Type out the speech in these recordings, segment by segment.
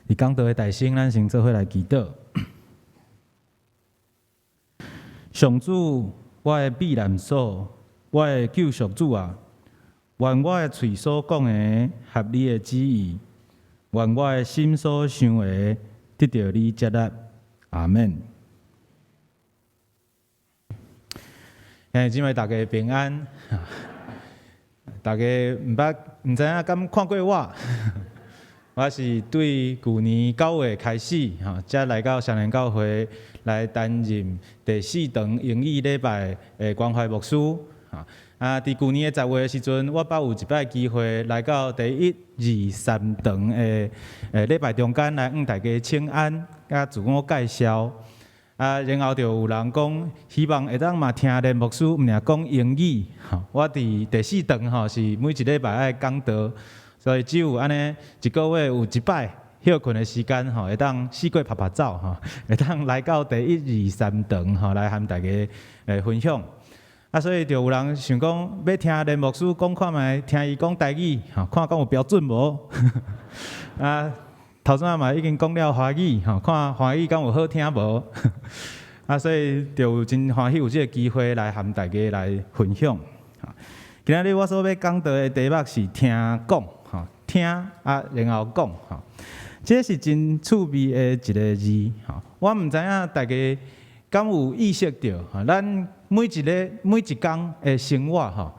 佇講道的大先，咱先做伙來祈禱。上主，我的避難所，我的救贖主啊，願我的喙所講的合你的旨意，願我的心所想的得著你接納。阿們。兄弟姊妹，大家平安。大家毋捌，毋知影敢看過我？我是對舊年9月開始，吼，才來到雙連教會來擔任第四堂英語禮拜的關懷牧師。啊，佇舊年的10月的時陣，我捌有一擺機會來到第一、二、三堂的禮拜中間來向大家請安，佮自我介紹。啊，然後就有人講，希望會當嘛聽連牧師毋爾講英語。吼，我佇第四堂吼是每一禮拜愛講道。所以只有按呢一個月有一擺歇睏的時間吼，會當四界拍拍走吼，會當來到第一、二、三堂吼來和大家分享。啊，所以就有人想講，欲聽連牧師講看覓，聽伊講台語吼，看敢有標準無？啊，頭先嘛已經講了華語吼，看華語敢有好聽無？啊，所以就真歡喜有這个機會來和大家來分享。今仔日我所欲講道的題目是聽講。聽啊，然後講吼，這是真趣味的一个字吼。我毋知影大家敢有意識著吼，咱每一个每一工的生活吼，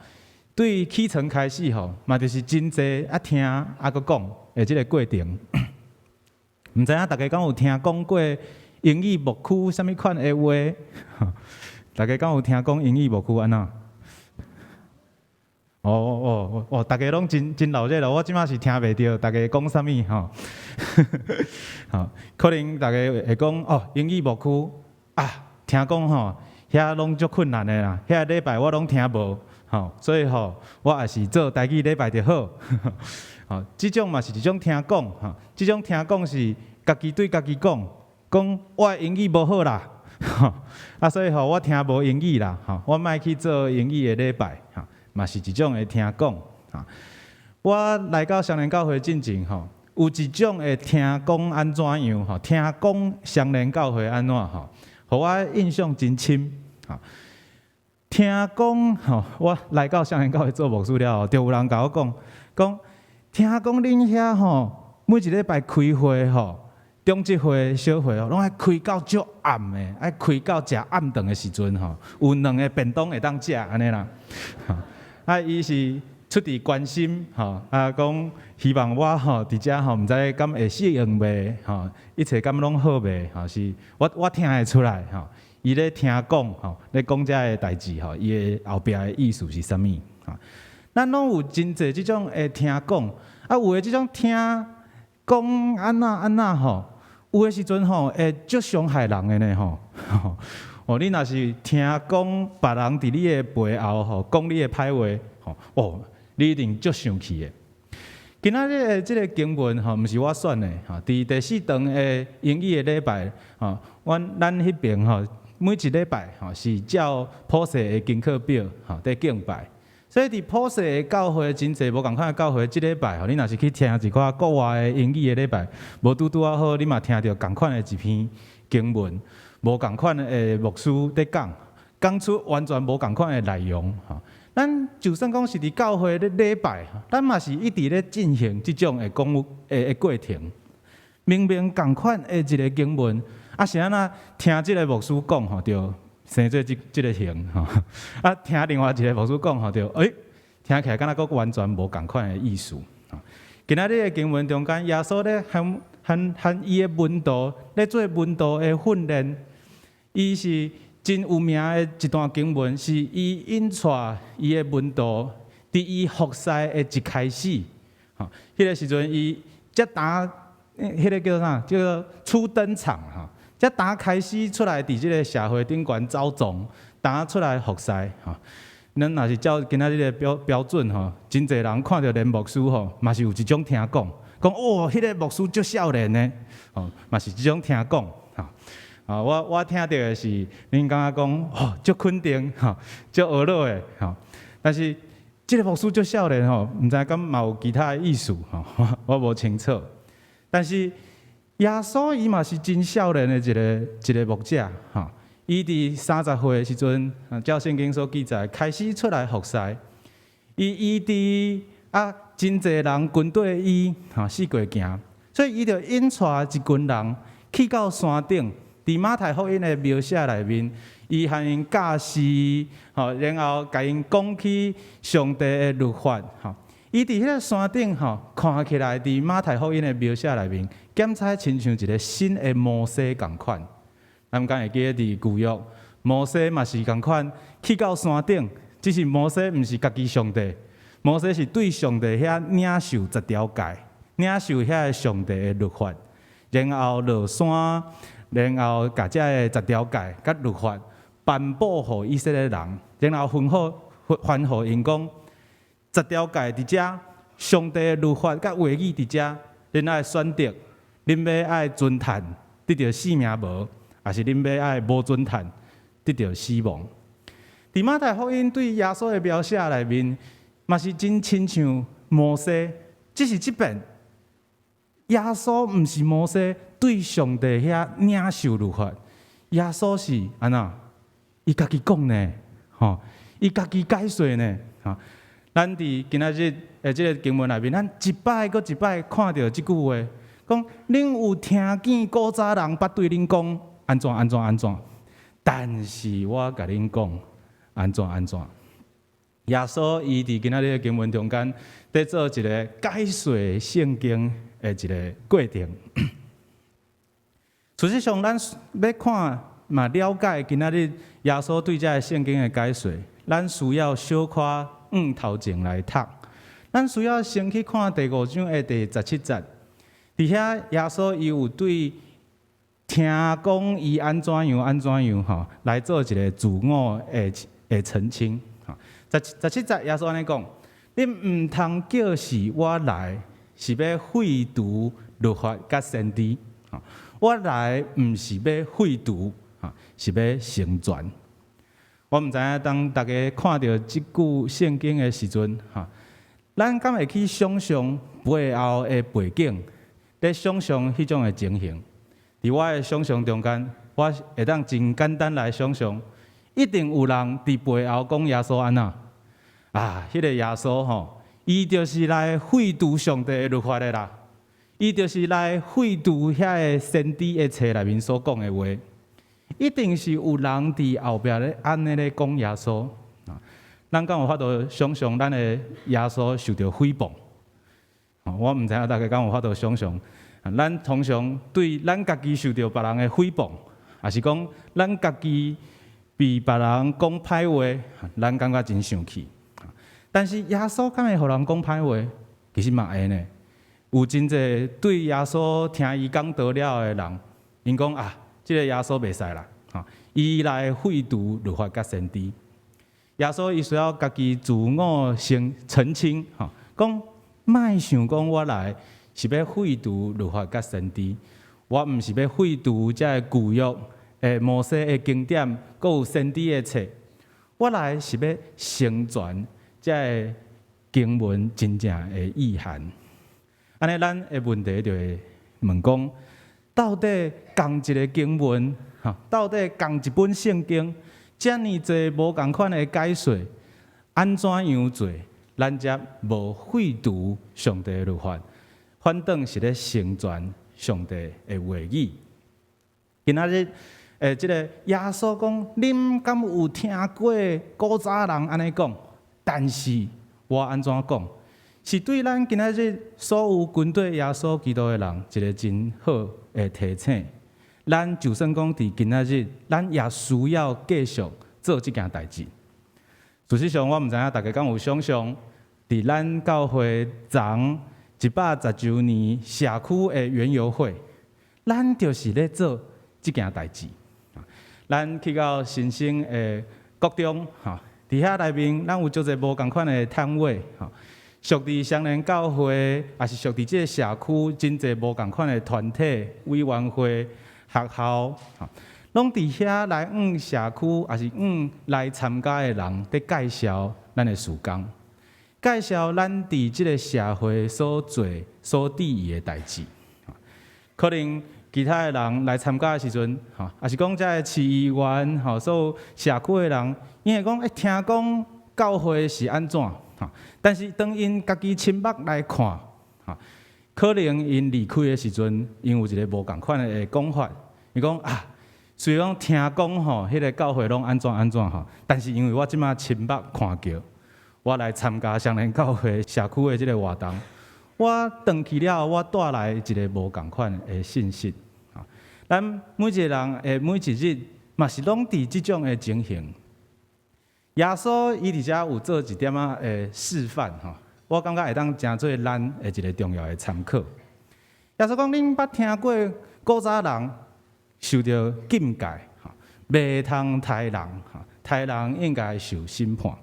對起床開始吼，嘛就是真濟啊聽啊閣講的這个過程。毋知影大家敢有聽講過英語牧區啥物款的話？大家敢有聽講英語牧區按怎？哦哦哦，大家攏真真鬧熱咯！我這馬是聽袂著，大家講啥物吼？吼，可能大家會講哦，英語牧區啊，聽講吼，遐攏足困難的啦，遐禮拜我攏聽無，吼，所以吼，我也是做台語禮拜就好。吼，這種嘛是一種聽講，吼，這種聽講是家己對家己講，講我的英語無好啦，啊，所以吼我聽無英語啦，吼，我莫去做英語的禮拜，吼。嘛是一種的聽講，我來到雙連教會進前吼，有一種的聽講按怎樣吼，聽講雙連教會按怎吼，予我印象真深。聽講吼，我來到雙連教會做牧師了後，就有人共我講，講聽講恁遐吼，每一禮拜開會吼，長執會、小會吼，攏愛開到足暗的，愛開到食暗頓的時陣吼，有兩个便當會當食按呢啦。啊，伊是出佇關心吼，啊，講希望我吼佇遮吼，毋知敢會適應袂吼，一切敢攏好袂吼，是我聽會出來吼，伊咧聽講吼，咧講這个代誌吼，伊的後壁的意思是啥物？吼，咱攏有真濟這種的聽講，啊，有的這種聽講按怎按怎吼，有的時陣吼會足傷害人的呢吼。哦，你若是聽講別人佇你的背後吼講你的歹話，吼哦，你一定足生氣的。今仔日的這个經文吼，毋是我選的吼，佇第四堂的英語的禮拜吼，阮咱彼爿吼，每一禮拜吼是照普世的經課表吼佇敬拜，所以佇普世的教會真濟無仝款的教會，這禮拜吼，你若是去聽一寡國外的英語的禮拜，無拄拄仔好，你嘛聽著仝款的一篇經文。無仝款的牧師佇講，講出完全無仝款的內容。吼，咱就算講是佇教會咧禮拜，咱嘛是一直咧進行這種的講的過程。明明仝款的一个經文，啊是按怎聽這个牧師講吼，就生做這這个形吼。啊，聽另外一个牧師講吼，就欸，聽起來敢若閣完全無仝款的意思。今仔日的經文中間，耶穌咧和和和伊的門徒咧做門徒的訓練。伊是真有名的一段經文，是伊引帶伊的門徒佇伊服侍的一開始，吼，彼个時陣伊才當，彼个叫啥？叫做初登場吼，才當開始出來佇這个社會頂懸走傱，當出來服侍吼。咱若是照今仔日的標準吼，真濟人看著連牧師吼，嘛是有一種聽講，講哦，彼个牧師足少年的，吼，嘛是這種聽講吼。啊，我聽著的是，恁感覺講，哦，足肯定，吼，足呵咾的，吼。但是這个牧師足少年吼，毋知敢嘛有其他的意思，吼，我無清楚。但是耶穌伊嘛是真少年的一個牧者，吼。伊佇30歲的時陣，照聖經所記載，開始出來服侍。伊醫治啊，真濟人跟綴伊，吼，四界行，所以伊就引帶一群人去到山頂。佇馬太福音的描寫內面，伊和𪜶教示，吼，然後共𪜶講起上帝的律法，吼。伊佇彼个山頂，吼，看起來佇馬太福音的描寫內面，檢采親像一個新的摩西仝款。咱敢會記得佇舊約，摩西嘛是仝款，去到山頂，只是摩西毋是家己上帝，摩西是對上帝遐領受十條誡，領受遐个上帝的律法，然後落山，然後共這个十條誡佮律法頒布予以色列人，然後吩咐𪜶講，十條誡佇遮，上帝的律法佮話語佇遮，恁愛選擇，恁欲愛尊嘆得著性命無？抑是恁欲愛無尊嘆得著死亡？佇馬太福音對耶穌的描寫內面，嘛是真親像摩西，只是這擺耶穌毋是摩西對上帝遐領受律法，耶穌是按怎？伊家己講呢，吼，伊家己解說呢，吼。咱佇今仔日的這个經文內面，咱一擺閣一擺看著這句話，講恁有聽見古早人捌對恁講按怎按怎按怎，但是我共恁講按怎按怎。耶穌伊佇今仔日的經文中間，佇做一个解說聖經的一个過程。事實上，咱欲看嘛了解今仔日耶穌對這个聖經的解說，咱需要小可往頭前來讀。咱需要先去看第五章的第17節，佇遐耶穌伊有對聽講伊按怎樣按怎樣吼，來做一个自我的澄清。17節耶穌按呢講：恁毋通叫是我來是欲廢除律法佮先知。我來毋是欲廢除，是欲成全。我毋知影當大家看著這句聖經的時陣，咱敢會去想象背後的背景，咧想象彼種的情形？佇我的想象中間，我會當真簡單來想象，一定有人佇背後講耶穌按怎？啊，彼个耶穌吼，伊就是來廢除上帝的律法的啦，伊就是來廢除遐个先知的冊內面所講的話，一定是有人佇後壁咧按呢咧講耶穌。咱敢有法度想象咱的耶穌受著誹謗？我毋知影大家敢有法度想象。咱通常對咱家己受著別人的誹謗，抑是講咱家己被別人講歹話，咱感覺真生氣。但是耶穌敢會予人講歹話？其實嘛會呢。有真濟對耶穌聽伊講道了的人，𪜶講啊，這个耶穌袂使啦，伊來廢除律法佮先知。耶穌伊需要家己自我先澄清，吼，講莫想講我來是欲廢除律法佮先知，我毋是欲廢除這个舊約的摩西的經典，閣有先知的冊，我來是欲成全這个經文真正的意涵。按呢，咱的問題就會問講，到底仝一个經文，吼，到底仝一本聖經，遮爾濟無仝款的解說，按怎樣做，咱才無廢除上帝的律法，反轉是咧成全上帝的話語。今仔日，這个耶穌講，恁敢有聽過古早人按呢講？但是我按怎講？是對咱今仔日所有跟綴耶穌基督的人一个真好的提醒。咱就算講佇今仔日，咱也需要繼續做這件代誌。事實上，我毋知影大家敢有想象，佇咱教會昨110週年社區的園遊會，咱就是咧做這件代誌。咱去到新生的國中，吼，佇遐內面，咱有足濟無仝款的攤位，吼，屬佇雙連教會，抑是屬佇這个社區，真濟無仝款的團體、委員會、學校，吼，攏佇遐來向社區，抑是向來參加的人，佇介紹咱的事工，介紹咱佇這个社會所做、所致意的代誌。可能其他的人來參加的時陣，吼，抑是講這个市議員，吼，所有社區的人，𪜶會講，欸，聽講教會是按怎，吼，但是當𪜶家己親目來看，吼，可能𪜶離開的時陣，𪜶有一个無仝款的講法，伊講啊，雖然講聽講吼，彼个教會攏按怎按怎吼，但是因為我這馬親目看著，我來參加雙連教會社區的這个活動，我轉去了後，我帶來一个無仝款的信息。咱每一个人的每一日，嘛是攏佇這種的情形。耶穌伊佇遮有做一點仔的示範吼，我感覺會當成做咱的一个重要的參考。耶穌講：恁捌聽過古早人受著禁戒，吼，袂通刣人，吼，刣人應該受審判。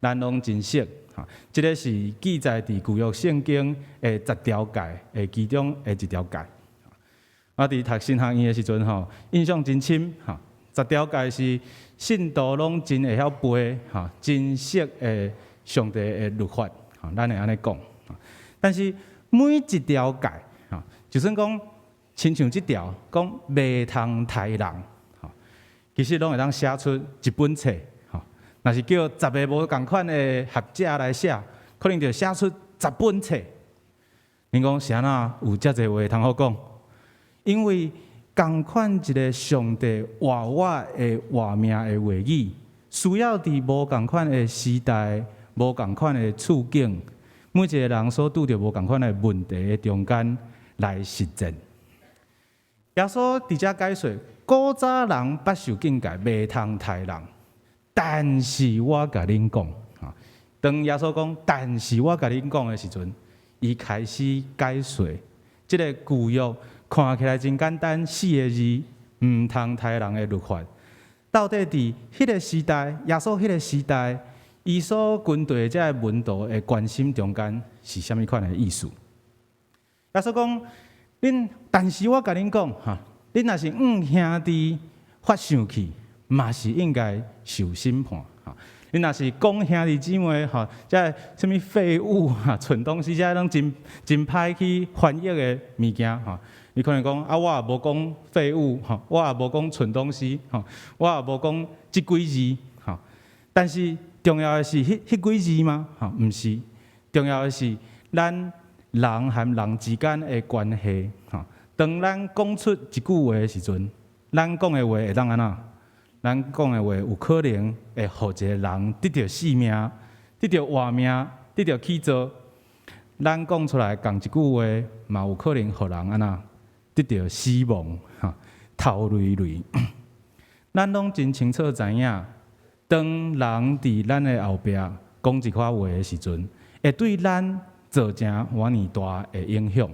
咱攏真熟，吼，這个是記載佇舊約聖經的十條誡的其中的一條誡。我佇讀神學院的時陣吼，印象真深，吼，十條誡是信徒攏真會曉背，吼，真熟的上帝的律法，吼，咱會按呢講。但是每一條誡，吼，就算講親像這條講袂通刣人，吼，其實攏會當寫出一本冊，吼，若是叫十个無仝款的學者來寫，可能就寫出十本冊。恁講是按怎有遮濟話通好講？因為仝款一个上帝活活的活命的話語，需要佇無仝款的時代、無仝款的處境，每一个人所拄著無仝款的問題的中間來實踐。耶穌佇遮解說，古早人捌受禁戒，袂通刣人。但是我共恁講，當耶穌講，但是我共恁講的時陣，伊開始解說這个舊約看起來真簡單，四个字，毋通刣人的律法，到底佇彼个時代，耶穌彼个時代，伊所軍隊這个門徒的關心中間是啥物款的意思？耶穌講，恁，但是我共恁講，哈，恁若是向兄弟發生氣，嘛是應該受審判。哈，恁若是講兄弟姊妹，吼，這个啥物廢物哈、蠢東西，這攏真真歹去翻譯的物件，吼。你可能講啊，我也無講廢物，吼，我也無講蠢東西，吼，我也無講這幾字，吼。但是重要的是，彼幾字嗎？吼，毋是，重要的是咱人和人之間的關係，吼。當咱講出一句話的時陣，咱講的話會當按怎？咱講的話有可能會予一個人得著性命，得著活命，得著起造。咱講出來仝一句話，嘛有可能予人按怎？得著死亡，哈，頭累累。咱攏真清楚知影，當人佇咱的後壁講一寡話的時陣，會對咱造成偌爾大的影響。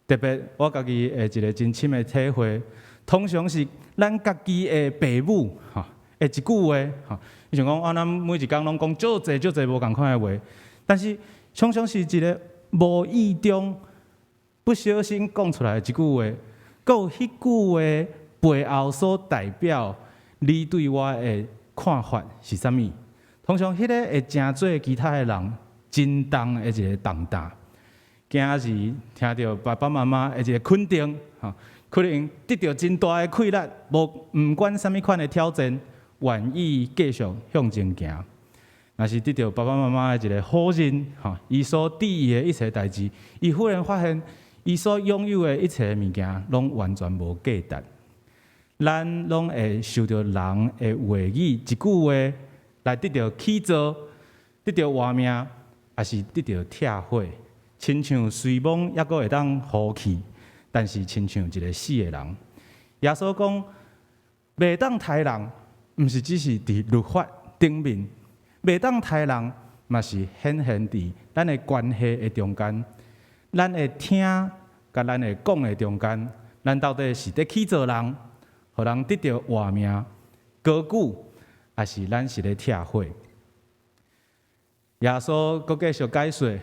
特別我家己的一个真深的體會，通常是咱家己的爸母，吼，的一句話，吼，你想講啊，咱每一工攏講足濟足濟無仝款的話，但是常常是一个無意中不小心講出來的一句話，閣有彼句話背後所代表你對我的看法是啥物？通常彼个會成做其他的人真重的一个重擔。囝兒聽著爸爸媽媽的一个肯定，吼，可能得著真大的氣力，無毋管啥物款的挑戰，願意繼續向前行。若是得著爸爸媽媽的一个否認，吼，伊所佇意的一切代誌，伊忽然發現，伊所擁有的一切物件，攏完全無價值。咱攏會受著人的話語，一句話來得著起造，得著活命，抑是得著拆毀。親像隨風猶閣會當呼去，但是親像一个死的人。耶穌講，袂當刣人，毋是只是佇律法頂面，袂當刣人，嘛是顯現佇咱的關係的中間，咱的聽佮咱的講的中間，咱到底是咧起造人，予人得著活命、高舉，抑是咱是咧拆毀？耶穌閣繼續解說。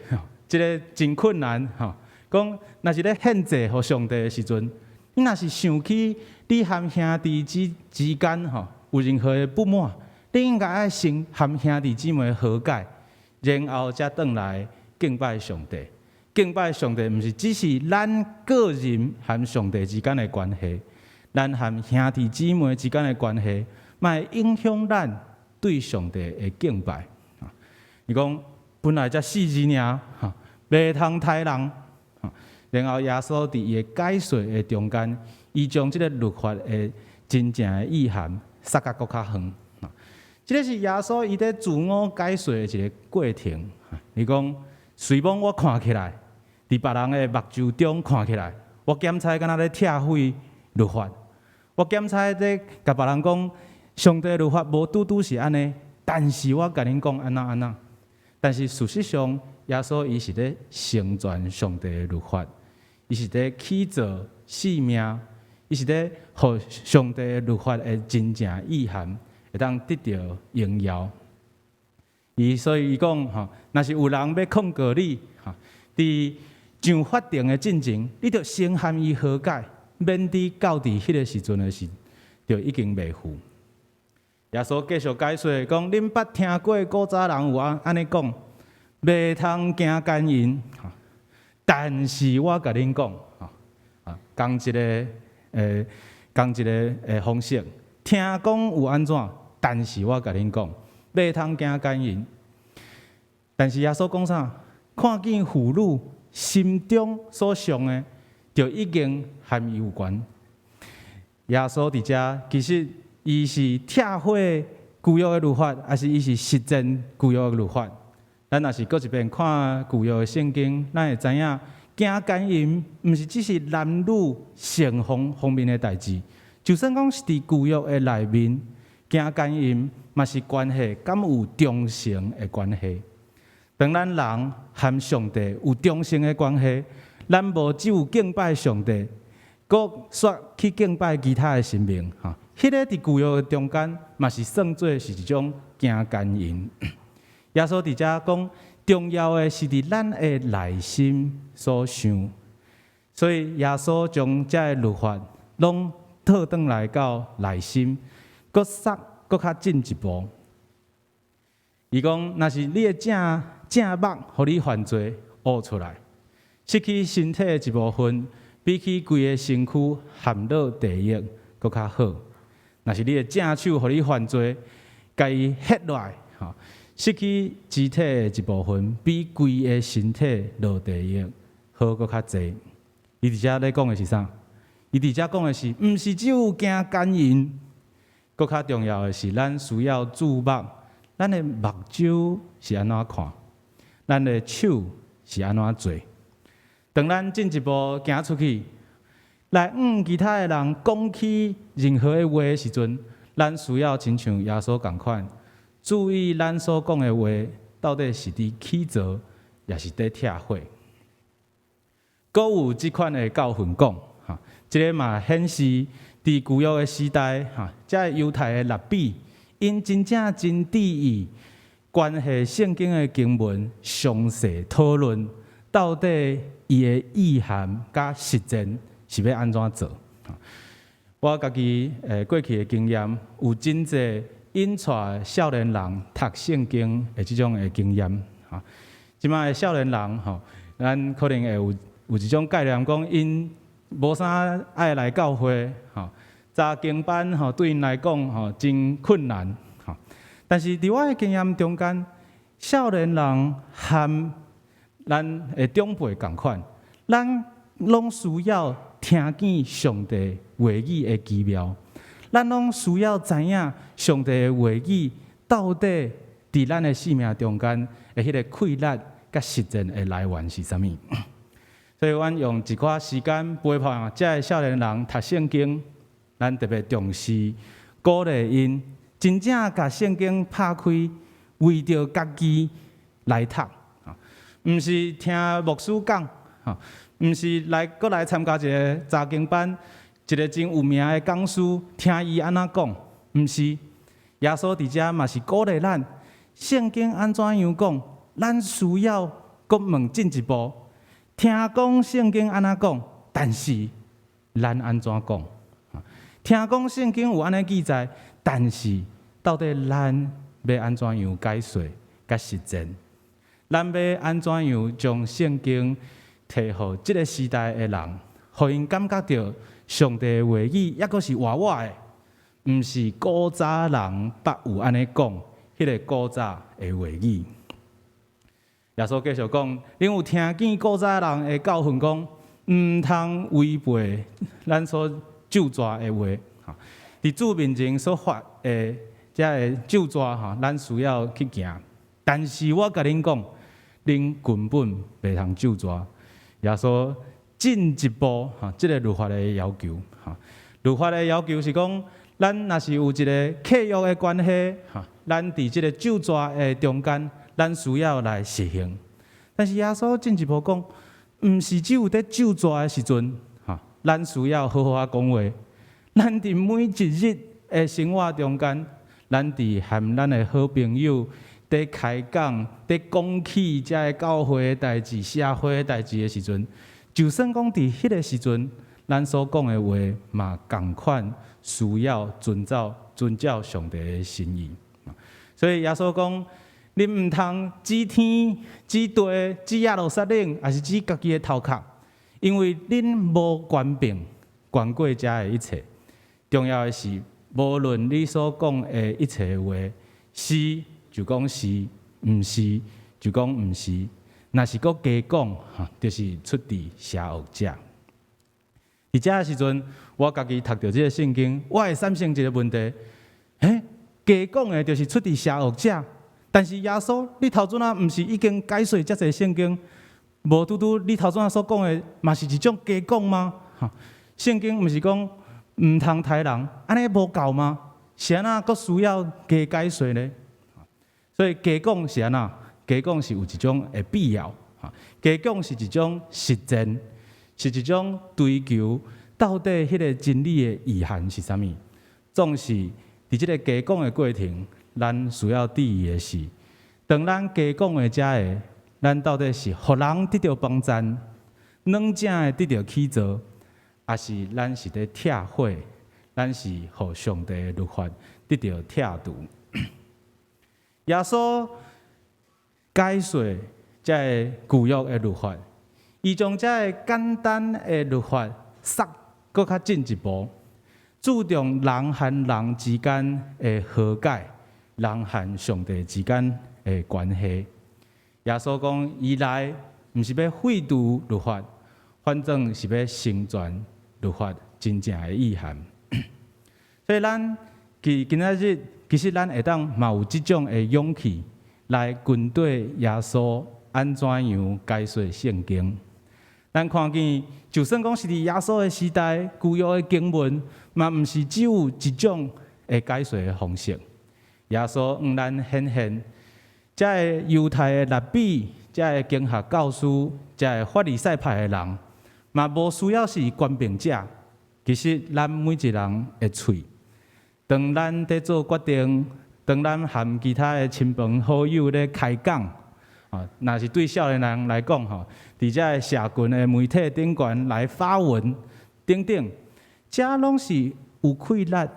這个真困難吼，講若是咧獻祭予上帝的時陣，你若是想起你和兄弟之間吼有任何的不滿，你應該愛先和兄弟姊妹和解，然後才轉來敬拜上帝。敬拜上帝，毋是只是咱個人和上帝之間的關係，咱和兄弟姊妹之間的關係，嘛會影響咱對上帝的敬拜。伊講本來才四字爾，袂通刣人。然後耶穌佇伊的解說的中間，伊將這個律法的真正的意涵捒甲閣較遠。這个是耶穌伊佇自我解說的一個過程。伊講，雖罔我看起來，佇別人的目睭中看起來，我檢猜敢若咧拆毀律法，我檢猜咧共別人講，上帝律法無拄拄是按呢，但是我共恁講按怎按怎。但是事實上，耶穌伊是咧成全上帝的律法，伊是咧起造性命，伊是咧予上帝的律法的真正意涵會當得著榮耀。伊所以伊講吼，若是有人欲控告你，吼，佇上法庭的進前，你著先和伊和解，免得到佇彼个時陣的時，就已經袂赴。耶穌繼續解說講，恁捌聽過古早人有按呢講，袂通行姦淫。但是我共恁講，啊，仝一个方式，聽講有按怎，但是我共恁講，袂通行姦淫。但是耶穌講啥？看見婦女心中所想的，就已經和伊有關。耶穌佇遮其實伊是拆毀舊約的律法，抑是伊是實踐舊約的律法？咱若是閣一遍看舊約的聖經，咱會知影行姦淫毋是只是男女性方方面的代誌，就算講是佇舊約的內面，行姦淫嘛是關係敢有忠誠的關係。當咱人和上帝有忠誠的關係，咱無只有敬拜上帝，閣煞去敬拜其他的神明，吼，彼个佇舊約的中間嘛是算做是一種行姦淫。耶穌佇遮講，重要的是佇咱的內心所想，所以耶穌將這个律法攏套轉來到內心，閣捒閣較進一步。伊講，若是你的正正目予你犯罪，挖出來，失去身體的一部分，比起規个身軀陷落地獄閣較好。若是你的正手予你犯罪，共伊彼落來，吼，失去肢體的一部分，比規个身體落地獄好閣較濟。伊佇遮咧講的是啥？伊佇遮講的是，毋是只有行姦淫，閣較重要的是，咱需要注目，咱的目睭是按怎看，咱的手是按怎做。當咱進一步行出去，來向其他的人講起任何的話的時陣，咱需要親像耶穌仝款，注意咱所講的話到底是佇起造，抑是佇拆毀。閣有這款的教訓講，哈，這个嘛顯示佇舊約的時代，哈，這个猶太的拉比，𪜶真正真注意關係聖經的經文詳細討論，到底伊的意涵佮實踐是欲按怎做。我家己過去的經驗，有真濟𪜶帶少年人讀聖經的這種的經驗。哈，這擺的少年人吼，咱可能會有一種概念，講𪜶無啥愛來教會，吼，查經班吼對𪜶來講吼真困難，吼。但是佇我的經驗中間，少年人和咱的長輩仝款，咱攏需要聽見上帝話語的奇妙，咱攏需要知影上帝的話語到底佇咱的生命中間的彼个氣力佮實踐的來源是啥物。所以，阮用一寡時間陪伴這个少年人讀聖經，咱特別重視鼓勵𪜶真正共聖經拍開，為著家己來讀，毋是聽牧師講，毋是來閣來參加一个查經班，一个真有名的講師聽伊按怎講，毋是。耶穌佇遮嘛是鼓勵咱，聖經按怎樣講，咱需要閣問進一步。聽講聖經按怎講，但是咱按怎講？聽講聖經有按呢記載，但是到底咱欲按怎樣解說佮實踐？咱欲按怎樣將聖經提予這个時代的人，予𪜶感覺著上帝的話語猶閣是活活的，毋是古早人捌有按呢講，彼个古早的話語。耶穌繼續講：恁有聽見古早人的教訓講，毋通違背咱所咒詛的話。佇主面前所發的這个咒詛吼，咱需要去行。但是我共恁講，恁根本袂通咒詛。耶穌進一步吼，這个律法的要求吼，律法的要求是講，咱若是有一个契約的關係，吼，咱佇這个咒詛的中間，咱需要來實行。但是耶穌進一步講，毋是只有佇咒詛的時陣，吼，咱需要好好仔講話。咱佇每一日的生活中間，咱佇和咱的好朋友佇開講、佇講起這个教會的代誌、社會的代誌的時陣，就算講佇彼个時陣，咱所講的話嘛仝款需要遵照上帝的心意。所以耶穌講，恁毋通指天、指地、指耶路撒冷，抑是指家己的頭殼，因為恁無權柄管過遮的一切。重要的是，無論你所講的一切話，是就講是，毋是就講毋是。若是閣加講，就是出自邪惡者。佇這个時陣，我家己讀著這个聖經，我會產生一个問題：欸，加講的就是出自邪惡者。但是耶穌，你頭拄仔毋是已經解說遮濟聖經，無拄拄你頭拄仔所講的，嘛是一種加講嗎？聖經毋是講毋通刣人，按呢無夠嗎？是按怎閣需要加解說呢？所以加講是按怎？加講是有一種的必要，加講是一種實踐，是一種追求到底彼个真理的意涵是啥物？總是佇這个加講的過程，咱需要注意的是，當咱加講的這个，咱到底是予人得著幫贊，軟正的得著起座，抑是咱是佇拆毀，咱是予上帝的律法得著拆除？耶穌解說這个舊約的律法，伊將這个簡單的律法縮閣較進一步，注重人和人之間的和解，人和上帝之間的關係。耶穌講，伊來毋是欲廢除律法，反正是欲成全律法真正的意涵。所以咱佇今仔日，其實咱會當嘛有這種的勇氣，來跟綴耶穌按怎樣解說聖經。咱看見，就算講是佇耶穌的時代，舊約的經文嘛，毋是只有一種的解說的方式。耶穌向咱顯現，這个猶太的拉比，這个經學教師，這个法利賽派的人，嘛無需要是權柄者。其實，咱每一人的喙，當咱佇做決定，當咱和其他的親朋好友咧開講，啊，若是對少年人來講吼，佇這个社群的媒體頂懸來發文等等，這攏是有氣力，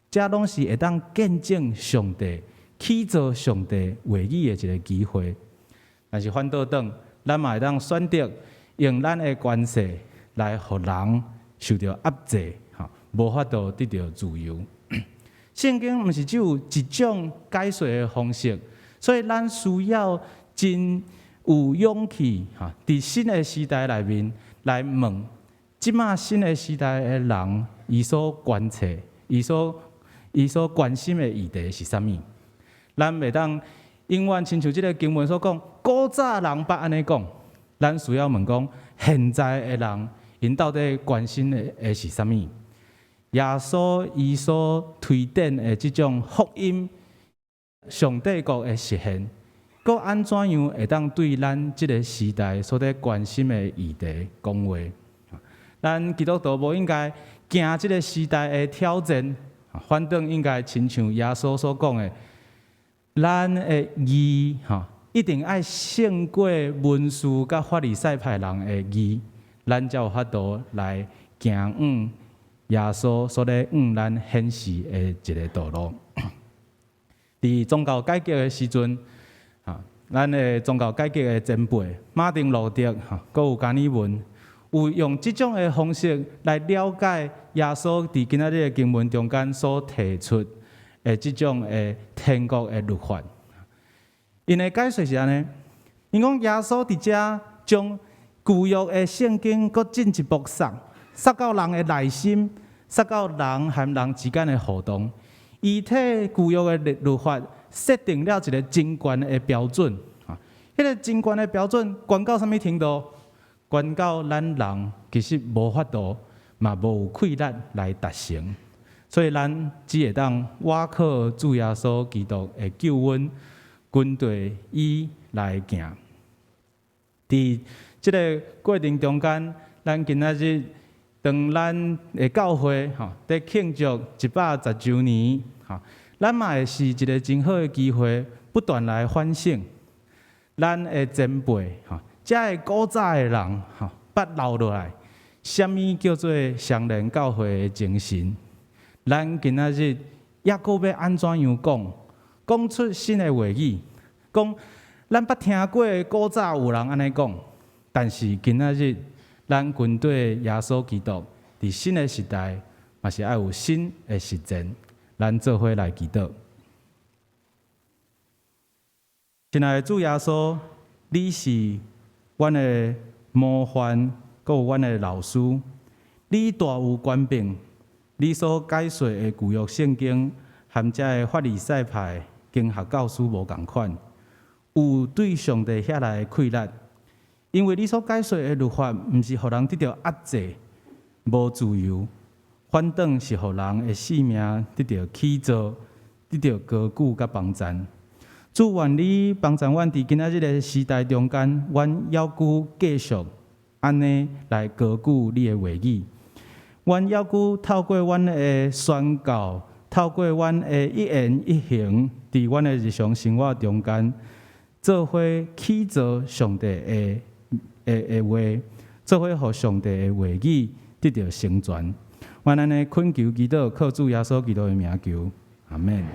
這攏是會當見證上帝、起造上帝話語的一个機會。但是反倒轉，咱嘛會當選擇用咱的權勢來予人受著壓制，吼，無法度得著自由。聖經毋是只有一種解說的方式，所以咱需要真有勇氣，吼，佇新的時代內面來問，這馬新的時代的人，伊所關切、伊所關心的議題是啥物？咱袂當永遠親像這个經文所講，古早人捌按呢講，咱需要問講，現在的人，𪜶到底關心的是啥物？耶穌伊所推展的這種福音，上帝國的實現，閣按怎樣會當對咱這个時代所佇關心的議題講話？咱基督徒無應該驚這个時代的挑戰，反轉應該親像耶穌所講的，咱的義吼，一定愛勝過文士佮法利賽派人的義，咱才有法度來行往耶穌所咧向咱顯示的一个道路。佇宗教改革的時陣，啊，咱的宗教改革的前輩馬丁路德，吼，閣有加爾文，有用這種的方式來了解耶穌佇今仔日的經文中間所提出的這種的天國的律法。𪜶的解說是按呢，𪜶講耶穌佇遮將舊約的聖經閣進一步捒，捒到人的內心，捒到人和人之間的互動。伊替舊約的律法設定了一個真懸的標準，啊，彼個真懸的標準懸到啥物程度？懸到咱人其實無法度，嘛無有氣力來達成。所以咱只會當倚靠主耶穌基督的救恩，跟隨伊來行。佇這个過程中間，咱今仔日當咱的教會吼，佇慶祝110週年，吼，咱嘛會是一个真好的機會，不斷來反省咱的前輩吼，遮个古早的人吼，捌留落來，啥物叫做雙連教會的精神？咱今仔日猶閣欲按怎樣講？講出新的話語，講咱捌聽過古早有人按呢講，但是今仔日咱跟隨耶穌基督，佇新的時代，嘛是愛有新的實踐。咱做伙來祈禱。親愛的主耶穌，你是阮的模範，閣有阮的老師。你大有權柄，你所解說的舊約聖經，和遮个法利賽派經學教師無仝款，有對上帝遐來的氣力。因為你所解說的律法，毋是予人得著壓制、無自由，反轉是予人的性命得著起造、得著高舉佮幫贊。主，願你幫贊阮佇今仔日的時代中間，阮猶閣繼續按呢來高舉你的話語。阮猶閣透過阮的宣告，透過阮的一言一行，佇阮的日常生活中間，做伙起造上帝的話，做伙予上帝的話語得著成全。阮按呢懇求祈禱，靠主耶穌基督的名求，阿門。